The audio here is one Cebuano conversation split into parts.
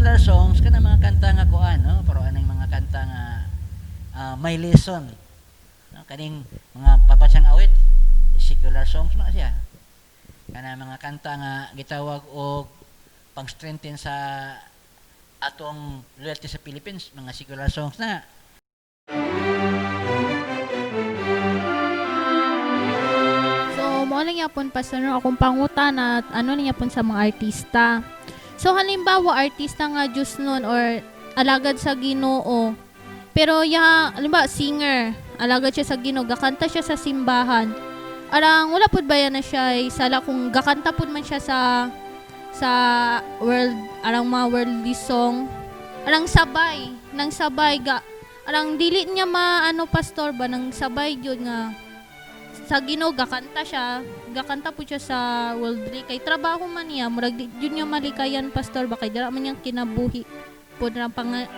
Secular songs kana mga kanta nga kuan, no, pero anang mga kanta nga may lesson. No, kaning mga pabatsang awit, secular songs man siya. Kana mga kanta nga gitawag og pang-strengthen sa atong loyalty sa Philippines, mga secular songs na. So, mo lang yapon, Pastor, no, akong pangutana at ano lang yapon sa mga artista. So, halimbawa, artista nga Diyos nun or alagad sa Ginoo. Pero ya, halimbawa, singer, alagad siya sa Ginoo, gakanta siya sa simbahan. Arang wala pud ba yan na siya ay sala kung gakanta pud man siya sa world, arang mga worldly song, arang sabay nang sabay ga arang dili niya maano, Pastor, ba nang sabay gyud nga sa Ginoo gakanta siya, gakanta po siya sa worldly kay trabaho man niya, murag di jud niya malikayan, Pastor, ba kay dira man niyang kinabuhi po na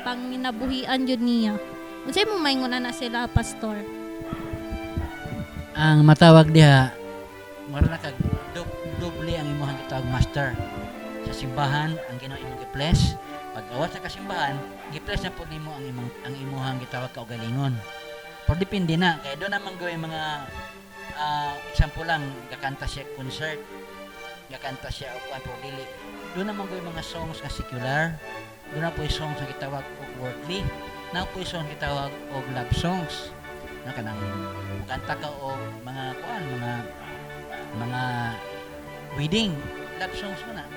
panginabuhian jud niya. Unsay mo maingon na sila, Pastor? Ang matawag diha, mura na kag doble ang imong gitawag master. Sa simbahan, ang Ginoo imong gi-bless. Pag gawas sa kasimbahan, gi-bless na pud nimo ang imuhang gitawag kaugalingon. Pero depende na kay doon naman gawin mga example lang, gakanta siya concert, gakanta siya og kuan, pero dili doon naman gawin mga songs nga secular. Doon na po songs nga gitawag og worldly, na po songs gitawag og love songs na kanang mukanta ka og mga kuan, mga wedding love songs mo na.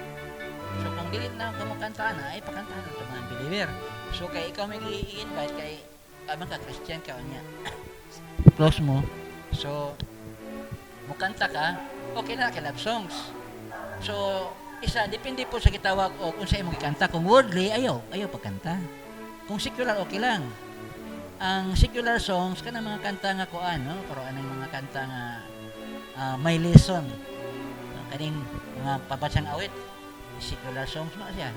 So kung dili na ka mokanta na, ay pakantahan na mga believer. So kay ikaw may i-invite kay amang ka Christian ka niya, close mo, so mukanta ka, okay na kay love songs. So isa, depende po sa gitawag og unsa imong gikanta. Kung worldly, ayaw ayaw pagkanta. Kung secular, okay lang. Ang secular songs kana mga kanta nga kuan, no, pero anang mga kanta nga may lesson. No, kaning mga pabatsang awit, secular songs man siya.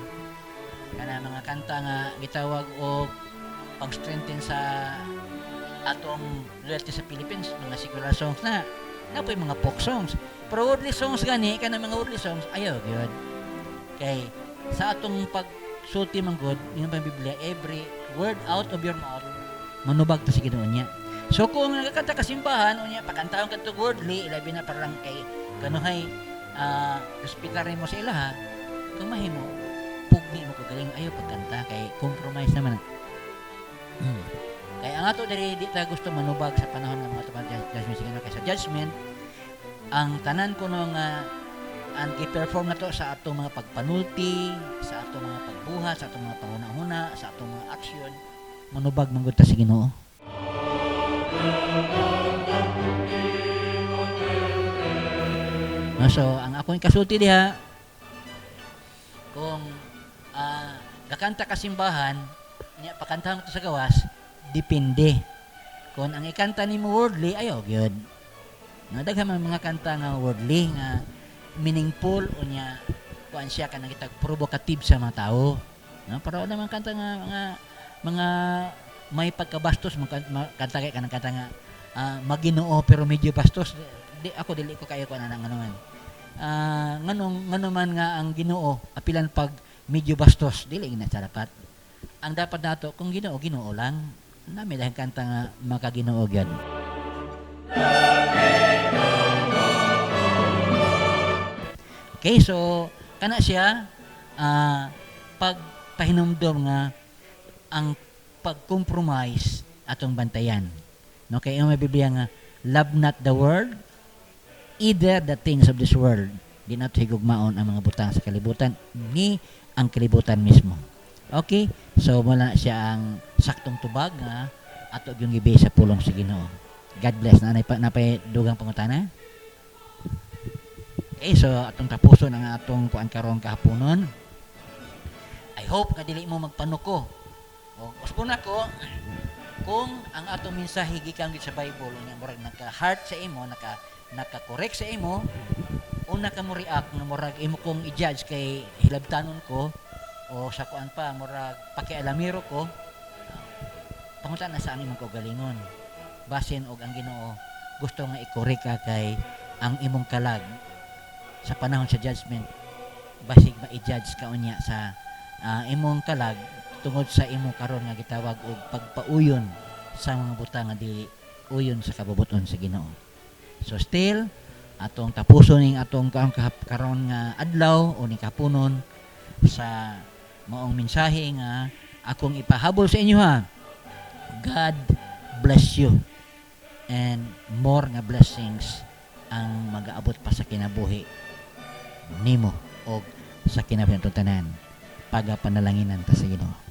Kana mga kanta nga gitawag og pang-strengthen sa atong loyalty sa Philippines, mga secular songs na na po mga folk songs. Pero worldly songs gani, kana mga worldly songs, ayaw gyud. Kay sa atong pagsulti man gud, yun pa Biblia, every word out of your mouth manubag ta sa Ginoo niya. So kung nagakanta ka simbahan, unya pakantahon ka to worldly, ilabi na parang kay kanuhay respetar mo sa ilaha, kung mahimo pugni mo kagaling, ayaw pagkanta kay compromise naman. Kaya ang ato diri, di ta gusto manubag sa panahon ng mga tubag judgment sa Ginoo, kay sa judgment ang tanan kuno nga ang gi-perform nato sa atong mga pagpanulti, sa atong mga pagbuhat, sa atong mga panghuna-huna, sa atong mga aksyon, manubag man gud ta sa Ginoo. No, so ang akong kasulti diha, kung gakanta ka simbahan nya pakantahan mo to sa gawas, depende. Kung ang ikanta nimo worldly, ayaw gyud. No, daghan man mga kanta nga worldly nga meaningful, unya kuan siya kanang kitag provocative sa mga tao. No, pero wala man kanta nga mga may pagkabastos, mga kanta kay kanang kanta nga maginoo pero medyo bastos. Di ako, dili ko kayo kuan anang ano man. Nganong ngano man nga ang Ginoo apilan pag medyo bastos, dili gina sa dapat. Ang dapat nato kung Ginoo, Ginoo lang. Nami dahil kanta nga makaginoo gyud. Okay, so kana siya pagpahinumdom nga ang pag-compromise atong bantayan. No, kay ang may Biblia nga love not the world either the things of this world. Di nato higugmaon ang mga butang sa kalibutan ni ang kalibutan mismo. Okay? So wala siya ang saktong tubag nga ato yung gibe sa pulong sa Ginoo. God bless. Nanay pa napay dugang pangutana. Okay, so atong tapuson ang atong kuan karon kahaponon. I hope nga dili mo magpanuko. O usbon ako kung ang atong mensahe gikan gid sa Bible, unya murag naka-heart sa imo, naka-correct sa imo, una ka mo react nga murag imo kong i-judge kay hilabtanon ko o sa kuan pa murag pakialamero ko, pangutan na sa ang imong kaugalingon. Basin og ang Ginoo gusto nga i-correct ka kay ang imong kalag sa panahon sa judgment basig ma-i-judge ka unya sa Imong kalag tungod sa imo karon nga gitawag og pagpauyon sa mga butang nga dili uyon sa kabubuton sa Ginoo. So still atong tapuson ning atong karon nga adlaw o ning kapunon sa maong mensahe nga akong ipahabol sa inyo ha. God bless you and more nga blessings ang magaabot pa sa kinabuhi nimo o sa kinabuhi natong tanan. Pagapanalanginan ta sa Ginoo.